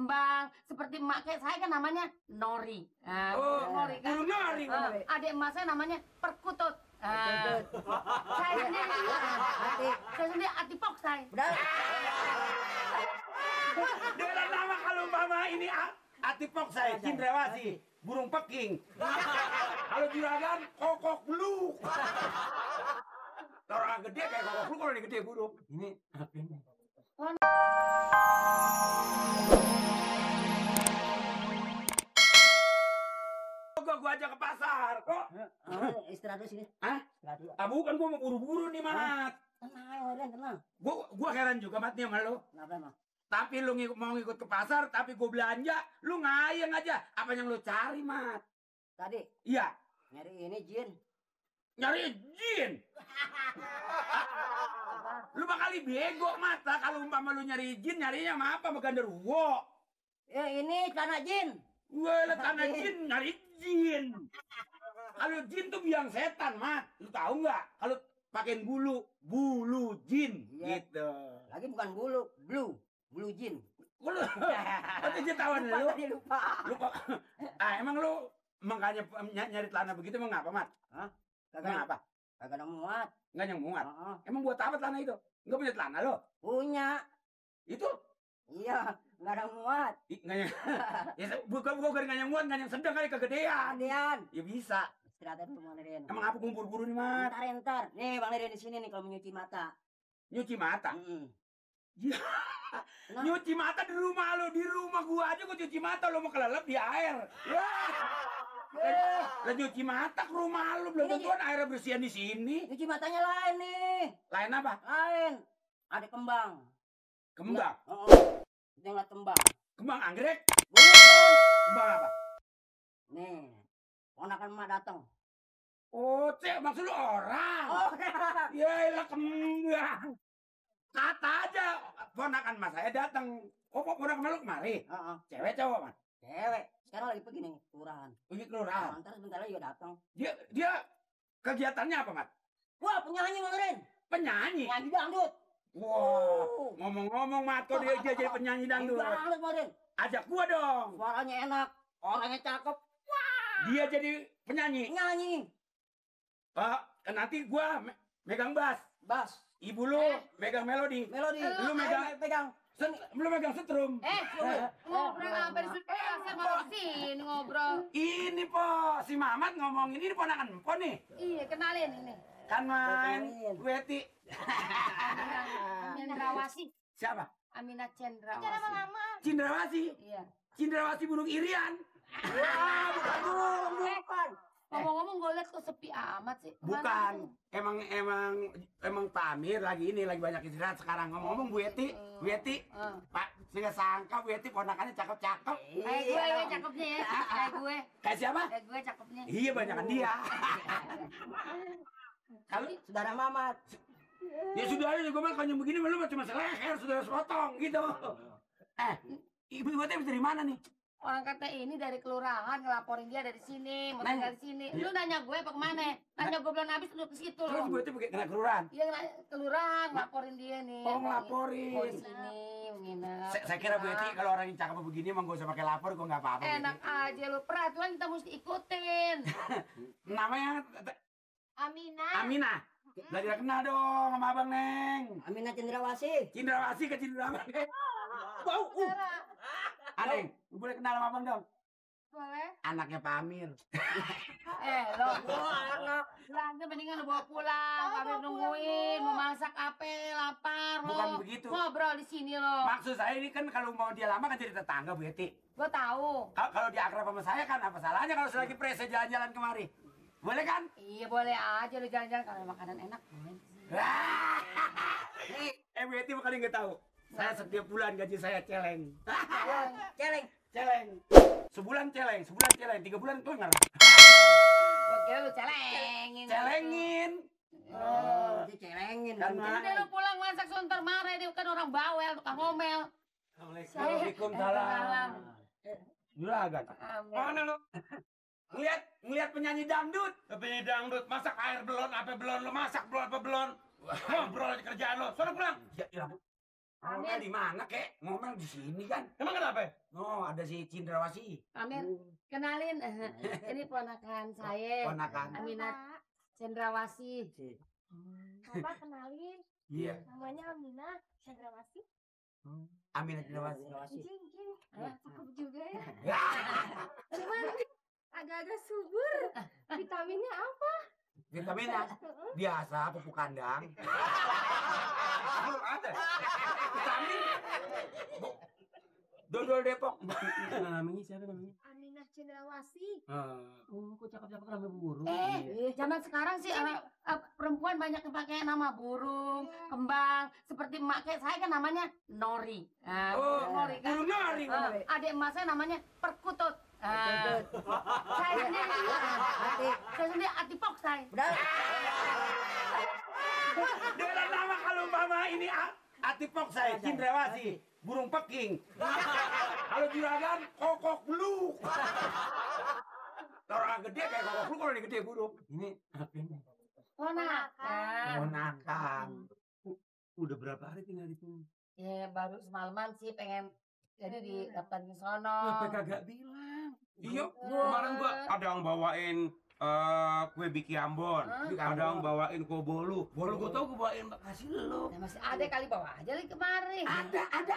kembang. Seperti emak kayak saya kan namanya Nori. Nori kan. Nori. Adik emak saya namanya Perkutut. Saya sendiri Atipok saya. Dengan nama kalau umpama ini Atipok saya, Cindrawasih, burung peking. Kalau juragan, kokok blue. Orang gede kayak kokok blue, kalau ini gede burung. Ini gua ajak ke pasar kok. Istirahat dulu sini. Hah? Bukan, gua mau buru-buru nih, Mat. Tenang. Gua heran juga, Mat, nih sama lu. Kenapa emang? Tapi lu mau ngikut ke pasar, tapi gua belanja, lu ngayeng aja. Apa yang lu cari, Mat? Tadi Iya. nyari ini jin. Nyari jin. Lu bakal bego, Mat. Kalau umpama lu nyari jin, nyarinya sama apa? Sama genderuwo. Ini celana jin. Gue liat tanah jin, nyari jin. Kalau jin tuh biang setan, Mat. Lu tahu nggak? Kalau pakein bulu jin, gitu. Lagi bukan blue jin. Lu, apa aja tawan lu? Lupa. Emang lu makanya nyari celana begitu emang ngapa, Mat? Hah? Emang apa? Kagak ada muat. Nggak yang muat. Emang buat apa celana itu? Nggak punya celana lo? Punya. Itu? Iya, nggak ada muat. Nggak yang, ya bukan nggak yang muat, nggak yang sedang kali kegedean. Kemudian. Ya bisa. Istirahat dulu Bang Lirin. Emang apa buru-buru nih, Mat? Ntar. Nih Bang Lirin di sini nih kalau menyuci mata. Nyuci mata? Iya. Nyuci mata di rumah lo, di rumah gua aja gua cuci mata, lo mau kelelep di air. Lah nyuci mata ke rumah lo, belum tentuan airnya bersihan di sini. Nyuci matanya lain nih. Lain apa? Lain. Ada kembang. Kembang. Dia ngeliat kembang. Kembang anggrek? Bukan. Kembang apa? Nih, ponakan emak datang. Oh, cek maksud lu orang. Ya elah kembang. Kata aja ponakan mas saya datang. Oh, kok ponakan lu kemari? Cewek cowok, Mas? Cewek. Sekarang lagi pergi nih, kelurahan. Pergi kelurahan. Ntar sebentar lagi juga datang. Dia kegiatannya apa, Mat? Wah, penyanyi Bang Lirin. Penyanyi. Penyanyi dangdut. Wah, ngomong-ngomong, Mat, kok dia jadi penyanyi dangdut? Dangdut, Bang Lirin. Ajak gua dong. Suaranya enak, orangnya cakep. Dia jadi penyanyi. Penyanyi. Nanti gua megang bass. Bass. Ibu lu megang melodi. Lu pegang. Lu megang setrum. Ngobrol apa di situ? Saya mau sini ngobrol. Ini po, si Mamat ngomongin ini ponakan po nih. Iya, kenalin ini. Kan main Weti. Cendrawasih. Siapa? Aminah Cendrawasih. Cindrawasih. Iya. Cindrawasih burung irian. Bukan. Ngomong-ngomong gue liat kok sepi amat sih. Bukan. Emang Pamir lagi banyak istirahat sekarang. Ngomong-ngomong Bu Weti, Pak, saya sangka Bu Weti ponakannya cakep-cakep. Kayak gue ya cakepnya ya. Kayak gue. Kayak siapa? Kayak gue cakepnya. Iya, banyakan dia. Kalau Saudara Mamat. ya sudah aja gue mah kalau begini lu cuma seleher, saudara sepotong gitu. Ibu Weti dari mana nih? Orang kata ini dari kelurahan ngelaporin dia dari sini, mau tinggal di sini. Lu nanya gue apa kemana? Nanya gue belum habis udah ke situ Terus loh. Bu Weti kena kelurahan? Iya kelurahan ngelaporin dia nih. Oh, ngelaporin. Mau di sini, nginep. Saya kira Bu Weti kalau orang yang cakep begini emang gak usah pakai lapor, gue nggak apa-apa. Enak aja lu, peraturan kita mesti ikutin. Namanya Aminah. Belajar kenal dong sama Abang Neng. Aminah Cendrawasih. Cindrawasih ke Cindrawasih. Bau. Aneh, lu boleh kenal sama Abang dong? Boleh. Anaknya Pak Amir. Lo anak. Belanja mendingan lu bawa pulang. Kami nungguin, mau masak apa, lapar lo. Bukan begitu. Ngobrol di sini lo. Maksud saya ini kan kalau mau dia lama kan jadi tetangga Bu Eti. Gue tahu. Kalau dia akrab sama saya kan apa salahnya kalau selagi prese jalan-jalan kemari? Boleh kan? Iya boleh aja lu jalan-jalan kalau makanan enak. Bu Eti bakal nggak tahu. Saya setiap bulan gaji saya celeng. Celeng. Sebulan celeng, 3 bulan kelengar. Gue kira lu celengin. Celengin. Dicelengin. Udah lu pulang masak sunter marah dia kan orang bawel, tukang ngomel. Waalaikumsalam. Juragan. Mana lu? Ngeliat penyanyi dangdut. Penyanyi dangdut, masak air belon, apa belon lu masak belon apa belon? Ngobrol aja kerjaan lo. Sono pulang. Ya, Ngomel di mana, Kek? Ngomel di sini kan. Emang kenapa? Oh, ada si Cindrawasi. Amin. Kenalin, ini ponakan saya. Ponakan. Aminat Cendrawasih. Bapak kenalin, Iya. namanya Aminah Cendrawasih. Aminat Cindrawasi. Cing, cakep juga ya. Ya. Cuman agak-agak subur. Vitaminnya apa? Vitaminnya biasa pupuk kandang. Belum ada. Vitamin. Dodol Depok. Namanya siapa namanya? Aminah Cendrawasih. Oh, kok cakep-cakep rame burung. Zaman sekarang sih perempuan banyak yang pakai nama burung, kembang. Seperti emak kayak saya kan namanya Nori. Oh, Nori kan. burung nori. Adik emak saya namanya Perkutut. Saya sendiri Atipok saya. Udah. Dengan nama kalau mama ini Atipok saya, Cindrawasi, burung peking. Kalau juragan, kokok blue. Orang gede kayak kokok blue, kalau ini gede burung. Ini anaknya. Ponakan. Ponakan. Udah berapa hari tinggal di sini? Ya baru semalaman sih pengen jadi di daftarin sono. Kenapa kagak bilang? Iya. Kemarin gua ada yang bawain kue biki Ambon, ada yang bawain kue bolu. Kalau gua tahu gua bawain kasih lu. Ya, masih ada kali bawa aja lagi kemari. Ada. Ada.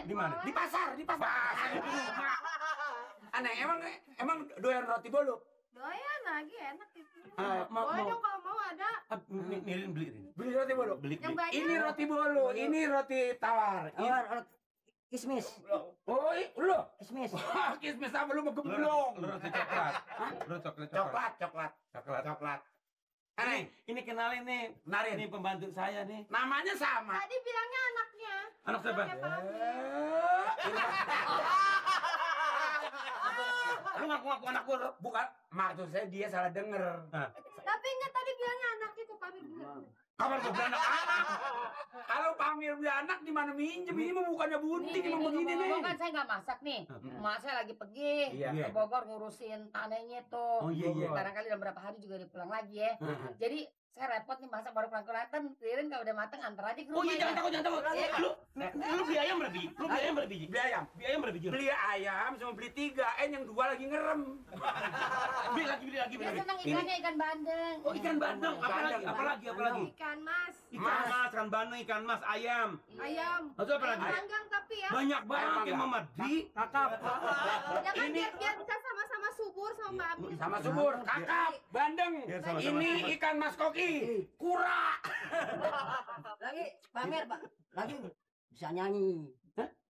Di mana? Di pasar. Aneh, emang doyan roti bolu? Doyan lagi enak itu. Mau Boleh dong kalau mau ada. Nirin beli. Beli roti bolu? Beli. Yang banyak. Ini roti bolu, ini roti tawar. Kismis. Oh, lu? Kismis. Wah, kismis apa lu mau gemblong? Lu roti coklat. Lu Coklat. Aneh, Ini kenalin nih. Narin. Ini pembantu saya nih. Namanya sama. Tadi bilangnya anaknya. Anak siapa? Lu ngaku-ngaku anak gua. Bukan, maksud saya dia salah denger. Tapi enggak tadi bilangnya anaknya tuh pamit bilang. Kapan gua beli anak? Kalau Pamir beli anak di mana minjem? Ini mah bukannya bunting, emang begini nih. Kan saya nggak masak nih. Emak saya lagi pergi Iya. ke Bogor ngurusin tanahnya tuh. Oh, iya. Barangkali dalam beberapa hari juga dia pulang lagi ya. Jadi saya repot nih masak baru pulang kan. Lirin kalau udah mateng antar aja ke Oh rumah. iya, jangan takut. Lu beli ayam berapa biji? Beli ayam. Beli ayam berapa biji? Beli ayam sama beli 3, yang 2 lagi ngerem. Beli lagi. Dia senang ikannya ikan bandeng. Oh, ikan bandeng. Apalagi? Ikan mas, Ikan mas, ikan bandeng, ikan mas, ayam. ayam. Atau apa lagi? Panggang tapi ya. Banyak banget Ayam yang Mama Di. Kakap. Ya kan biar bisa sama-sama subur sama Mami. Sama subur, kakap, bandeng. Biar sama-sama Ini subur. ikan mas koki, kura. Lagi pamer, Pak. Lagi bisa nyanyi.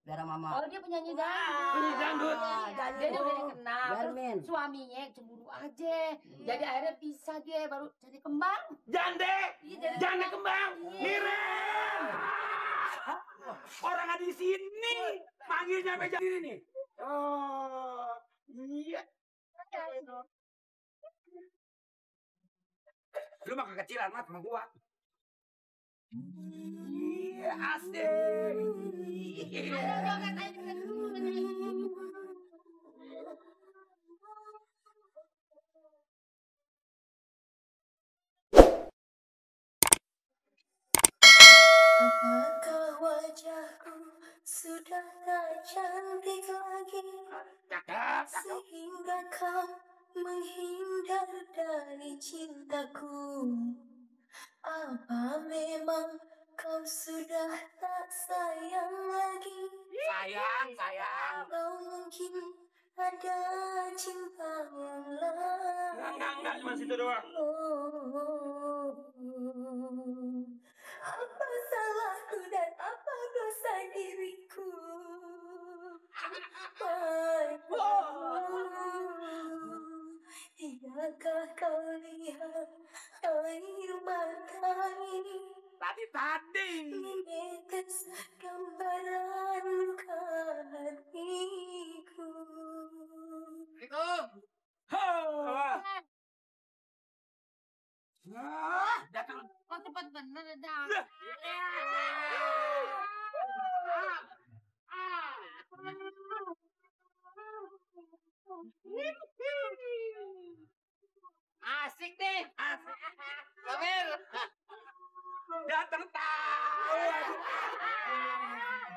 Biar mama. Oh dia penyanyi dangdut. Penyanyi dangdut. Dia udah dikenal. Terus Darmin. suaminya cemburu aja. Jadi akhirnya bisa dia baru jadi kembang. Jande. Iya, Jande kembang. Miren. Orang ada di sini, manggilnya meja diri nih. Oh, iya. Lu mah kekecilan mas sama gua. Iya, asik. Apakah wajahku sudah tak cantik lagi Cakep. sehingga kau menghindar dari cintaku? Apa memang kau sudah tak sayang lagi? Sayang. Atau mungkin ada cinta yang lain? Enggak, cuma situ doang. Oh, apa salahku dan apa dosa diriku? Tidakkah kau lihat air mata ini Tadi. menetes gambaran luka hatiku? Datang. Kok cepat bener dah. Asik deh. Pamir. Datang tahu. tahu aja.